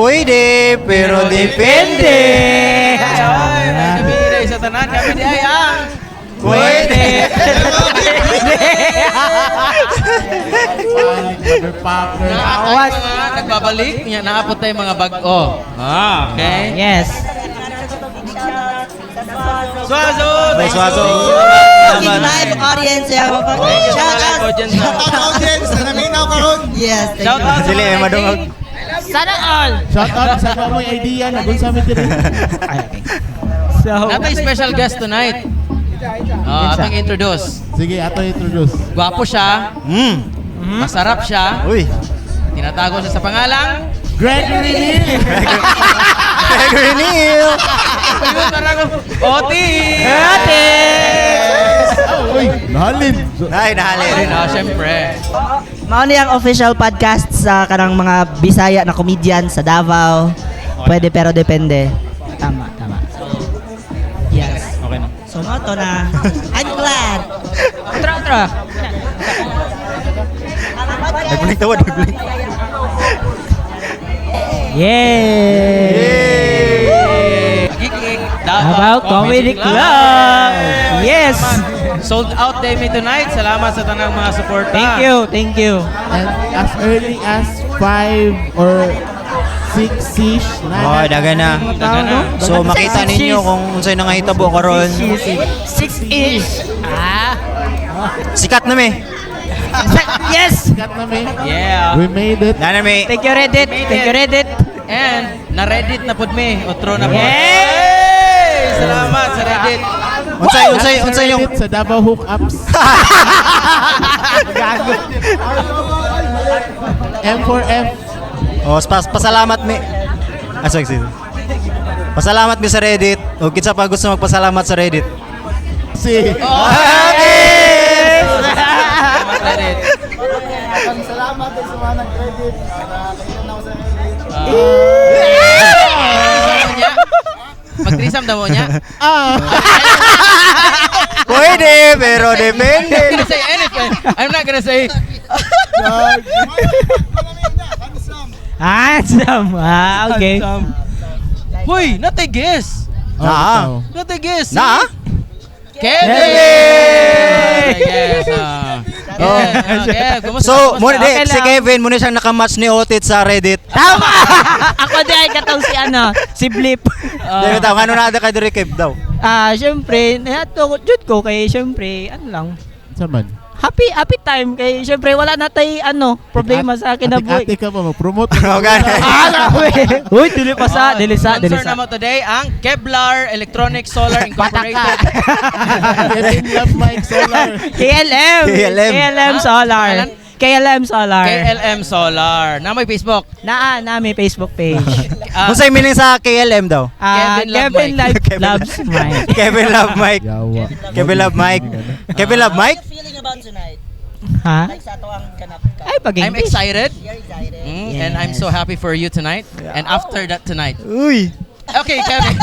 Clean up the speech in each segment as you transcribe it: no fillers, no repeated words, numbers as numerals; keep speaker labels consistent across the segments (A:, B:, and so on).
A: Pwede, pero depende.
B: Ay, ay, sa tanan kami di ay ang
A: Pwede.
C: Motherfucker.
B: Naa mga nagbabalik nya naapot tayo mga bag-o. Ah, okay.
D: Yes.
B: Swazo!
A: May swazo.
E: Fucking live audience. Yeah. Shout out.
B: Audience.
F: Shout out audience na naminaw karon.
E: Yes, thank
B: Shout
E: you.
B: out sa
A: Dili,
B: mga
A: madungog.
D: Sana all.
C: Shout out sa mga may idea na kung sa amin diri.
D: Ay, okay. So,
B: Natay special guest tonight. Ah, atong introduce.
C: Sige, ato introduce.
B: Gwapo siya, masarap siya,
A: Uy.
B: tinatago siya sa pangalang
C: Gregory Neal.
A: Gregory Neal.
B: Ayun, parang Oti!
D: Ate!
C: Oh, uy, nahalin.
A: Ay, nahalin.
B: Ayun, ah, syempre.
E: Mao ni ang official podcast sa kanang mga Bisaya na comedian sa Davao. Pwede pero depende.
D: Tama, tama.
E: Yes.
A: Okay na.
E: So mao to na. I'm glad.
D: Otro, otro.
A: Nag-blink tawa, nag-blink.
D: Yay!
B: Gigig
D: Davao Comedy Club! Yes!
B: Sold out day me tonight. Salamat sa tanang mga suporta.
D: Thank you, thank you.
C: And as early as 5 or 6-ish.
A: Oh, daga na.
B: Daga na.
A: So makita ninyo kung unsay nangahitabo karon.
D: Six-ish. Ah.
A: Sikat na mi.
D: Yes!
C: Sikat na mi.
B: Yeah.
C: We made it.
A: Na na mi.
D: Thank you, Reddit. Thank you, Reddit.
B: And na-reddit na pud mi. Otro na pud.
D: Yay!
B: Hey! Salamat sa Reddit.
A: Unsay unsay unsay yung
C: Reddit sa Davao Hookups. M4F.
A: Oh, pasalamat mi. Ah, sorry, sorry. Pasalamat mi sa Reddit. O kinsa pa gusto magpasalamat sa Reddit?
C: Si.
B: Salamat, Reddit.
F: Salamat sa mga nag-credit. Nakakita na ako sa Reddit.
B: Niya. Magtrisam daw mo niya.
C: Ah.
A: Pwede, pero
B: I'm not
A: depende.
B: gonna say anything. I'm not gonna say.
D: Handsome. Ah, okay.
B: Huy, natay guess.
C: Oh,
A: Naa.
C: ikaw.
B: Natay guess.
A: Na?
B: Kevin! Yes. Ah. Yes, okay. Kumusta?
A: So,
B: Kumusta?
A: mo
D: Okay
A: di, si
D: lang.
A: Kevin muna siyang nakamatch ni Otit sa Reddit.
D: Tama! Ako di ay katong si ano, si Blip.
B: Ah.
A: Dili daw ano na kay diri Kev daw.
D: Ah, syempre, nato jud ko kay syempre, ano lang.
C: Unsa man?
D: Happy happy time kay syempre wala na tay ano, problema sa akin na buhay.
C: Ate ka ba mag-promote?
A: Okay.
D: Ah, grabe. Uy, dili pa sa, dili sa, dili
B: Sponsor
D: sa.
B: na mo today ang Kevlar Electronic Solar Incorporated.
C: Kevin Love Mike Solar.
D: KLM.
A: KLM.
D: KLM
B: Ha?
D: Solar.
B: Pangalan?
D: KLM Solar.
B: KLM Solar. Na may Facebook.
D: Naa, na may Facebook page.
B: Ah,
A: Unsay meaning sa KLM daw?
D: Ah,
B: Kevin Love
D: Kevin
B: Mike.
D: Love, loves Mike.
A: Kevin Love Mike.
C: Yawa.
A: Kevin Love Mike. Kevin Love Mike.
E: How you feeling about tonight?
D: Ha?
E: Like sa ato ang ganap ka.
D: Ay, pag
B: I'm
D: English.
B: excited.
E: You're excited.
B: And I'm so happy for you tonight. And after that tonight.
A: Uy.
B: Okay, Kevin.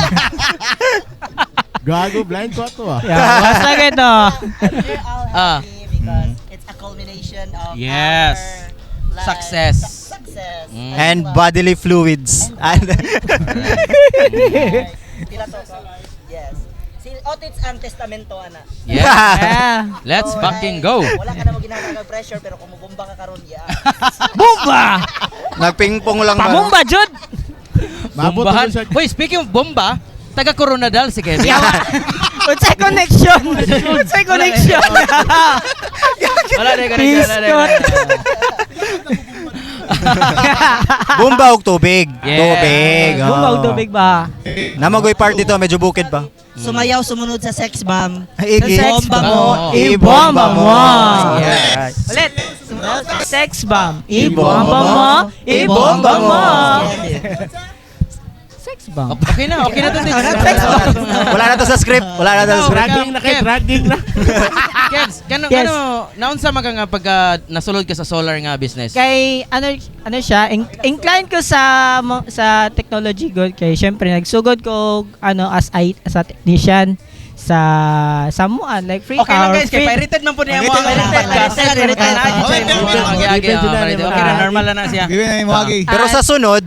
C: Gago, blind ko ato ah.
D: Yeah, basta gito.
E: We're all
B: Ah.
E: happy because it's a culmination of
B: Yes.
E: our life-
B: Success.
E: Success.
A: And bodily fluids. And
E: Yes. Pila to? Yes. Si Otits ang testamento ana.
B: Yeah.
D: Yeah.
B: Let's
E: So,
B: fucking
E: like,
B: go.
E: Wala ka na mo ginagawa pressure pero kung mubomba ka karon yeah.
D: Bomba!
A: Nagpingpong lang ba?
D: Pabomba, Jud!
C: Maabot
B: Bombahan.
C: na siya.
B: Hoy, speaking of bomba, taga Coronadal si Kevin.
D: Yawa. Unsay connection? Unsay connection?
B: Wala na connection. Wala na
D: Biskot.
A: Bomba og tubig.
B: Yeah.
A: Tubig. Oh.
D: Bomba og tubig ba?
A: Namagoy part dito, medyo bukid pa.
E: Sumayaw sumunod sa sex bomb.
A: Igi.
D: Sa sex
E: Bomba mo.
B: Oh.
D: Ibomba mo.
B: Yes.
D: Ulit. Sex bomb. Ibomba mo. Ibomba mo. Sex bomb.
B: Okay na to. Tits.
D: Sex bomb.
A: Wala na to sa script. Wala na to sa script.
C: Dragging na kay dragging na.
B: Kevs, kano,
D: Yes.
B: kano, naunsa man ka nga pagka nasulod ka sa solar nga business?
D: Kay ano ano siya, inclined ko sa sa technology good kay syempre nagsugod ko ano as I as a technician sa Samuan like free
B: Okay lang
D: hour,
B: guys, kay
D: free-
B: pirated man po niya mo ang
E: Pirated,
B: podcast.
E: pirated, pirated.
B: Okay, okay, okay, okay, okay, okay na, normal na na siya.
F: Gawin na yung wagi.
A: Pero sa sunod,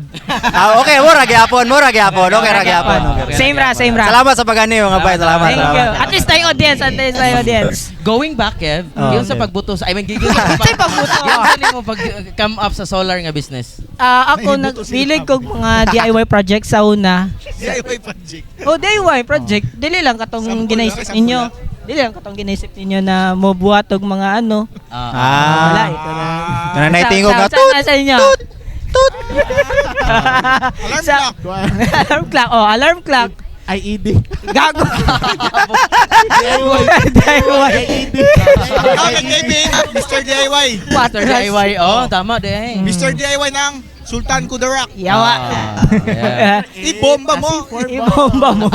A: Ah, okay, mura gyapon, mura gyapon. Okay ra gyapon. Okay.
D: Same ra, same ra.
A: Salamat sa pagani mga bay, salamat.
D: Thank you.
A: Salamat.
D: At least tayo audience, at least tayo audience.
B: Going back, Kev,
A: Oh,
B: yun sa
A: okay.
B: pagbuto sa, I mean, gigil sa
D: Sa pagbuto.
B: Yun sa nimo pag come up sa solar nga business.
D: Ah, ako nagbilig kog mga DIY project sa una.
G: DIY project.
D: Oh, DIY project. Dili lang katong
G: Sample
D: ginaisip
G: lang, sample
D: ninyo. Dili lang katong ginaisip ninyo na mobuhat og mga ano.
B: Ah.
A: Ah.
D: Wala eh.
A: Kanang naitingog
D: Sa,
A: nga
D: sa,
A: tut.
D: sa, sa inyo.
A: Tut. Tut.
G: Alarm
D: Sa-
G: clock.
D: Alarm clock. Oh, alarm clock.
C: IED.
D: Gago.
C: DIY.
D: DIY.
C: IED.
G: Kay Kevin, Mr. DIY.
B: Mr. DIY, oh, tama din.
G: Mr. DIY ng Sultan Kudarak.
D: Yawa.
B: Ah, yeah.
G: Ibomba mo.
D: Ibomba mo.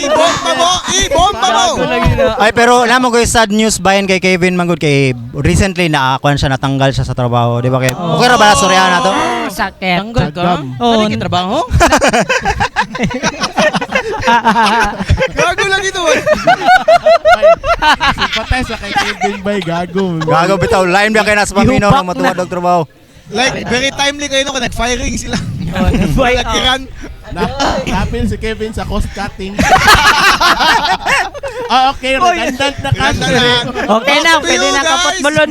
G: Ibomba mo. Ibomba mo.
A: Ay pero namo ko sad news bayan kay Kevin manggod kay recently na kuan siya, natanggal siya sa trabaho, di ba kay? Okay ra ba na storya na to?
D: Sakit.
B: Tanggal ka?
D: Oh.
B: Ano yung trabaho?
G: Gago lang ito.
C: Sympathize sa kay Kevin bay gago.
A: Gago bitaw line ba kay nasa paminaw
D: Ihupak
A: nga matuwad og trabaho.
G: Like, very timely kayo no, kung nag-firing sila.
D: Boy,
G: Nag-Iran.
C: Napil si Kevin sa cost cutting. Ah, okay, redundant na kasi.
G: Redundant na.
D: Okay na,
G: Back to
D: pwede
G: you,
D: na
G: guys.
D: kapot balon.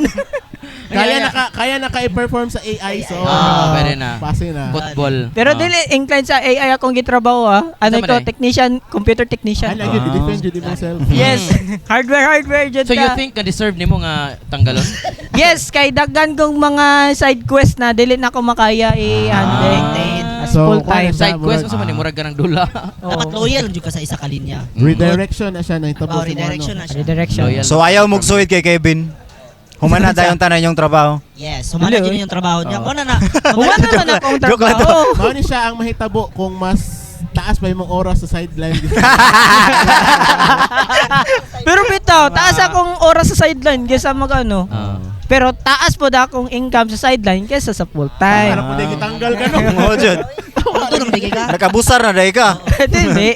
C: Kaya na ka i-perform sa AI, so
B: Ah, pwede na.
C: Pase na.
B: Football.
D: Pero dili inclined sa AI akong gitrabaho ah. Ano
B: Ano
D: ko,
B: man eh?
D: technician, computer technician.
C: Ay, lagi defend jud mo self.
D: Yes. Hardware, hardware jud
B: So you
D: ka.
B: think na deserve nimo nga tanggalon?
D: Yes, kay daghan kong mga side quest na dili na ako makaya i-handle. As
C: So,
D: full time.
C: kuwan
B: Side quest
C: Murag-
B: mo sa man murag ka ng dula.
E: Dapat
D: Oo.
E: loyal jud ka sa isa ka linya.
C: Redirection na siya na itabo
E: Oh,
C: sa mga
E: redirection
C: ano.
E: na siya.
D: Redirection.
B: Loyal.
A: So ayaw mugsuwid kay Kevin. Humana dayon tanan yung trabaho.
E: Yes, humana
D: Dili,
E: jud yung trabaho niya. Kuha na na.
D: Wala naman akong
A: Joke lang to.
D: trabaho.
C: Mao ni siya ang mahitabo kung mas taas pa imong oras sa sideline.
D: Pero bitaw, taas akong oras sa sideline kaysa mag ano.
B: Ah.
D: Pero taas po da akong income sa sideline kaysa sa full time.
C: Para po di gitanggal ka no.
A: Oo jud.
E: Ito nang bigay ka.
A: Nakabusar na day ka.
D: Dili.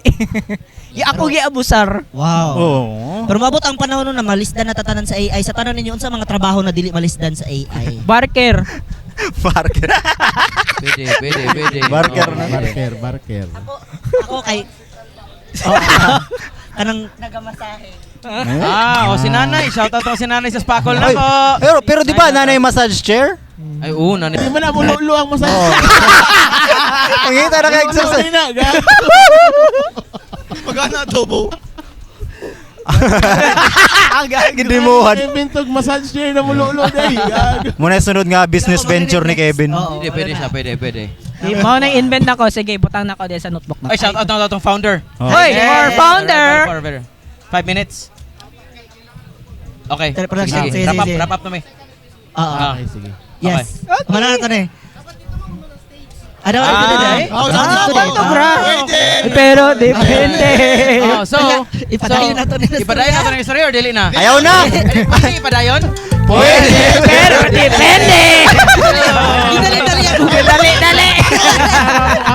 D: Ako giabusar.
E: Wow.
A: Oo.
E: Pero mabot ang panahon nun na malisdan na tatanan sa AI. Sa tanan ninyo unsa mga trabaho na dili malisdan sa AI?
D: Barker.
A: Barker.
B: Pwede, pwede, pwede.
A: Barker
B: Oo,
A: na.
B: pwede.
C: Barker, barker.
E: Ako kay kanang nagamasahe.
B: Ah, o si nanay. Shout out ako si nanay sa Spakol na
A: Ay,
B: ko.
A: pero di ba nanay massage chair?
B: Ay, oo, nanay.
C: Di mo na mululo ang massage.
A: Pangita na kay
C: Mululo
A: exercise.
C: na, gago.
G: Magana adobo.
A: Gidimuhan.
C: Kevin tog massage chair na mululo day. Gago.
A: Muna yung sunod nga business venture ni Kevin.
E: Oo,
B: Pwede, pwede siya, pwede, pwede.
D: Di, mao na invent nako. Sige, butang nako din sa notebook na.
B: Ay, shout out na itong founder.
A: Oh.
D: Hoy, our founder.
B: 5 minutes. Okay.
E: Tara, production.
B: Sige,
E: Sige,
B: wrap up,
E: sige.
B: wrap up na may.
E: Oo.
B: Ah.
C: Okay, sige.
E: Yes. Humana na to na eh. Ano,
B: Ah.
E: ano today?
G: Oh,
D: Ah, photograph.
G: Pwede.
D: Pero depende.
B: Oh, so,
E: Ipadayon na to ni
B: Ipadayon na to ni istorya or dili na?
A: Ayaw na.
B: Ay, pwede ipadayon?
A: Pwede.
D: Pero depende.
E: Dali, dali ako.
D: Dali, dali.
C: Ang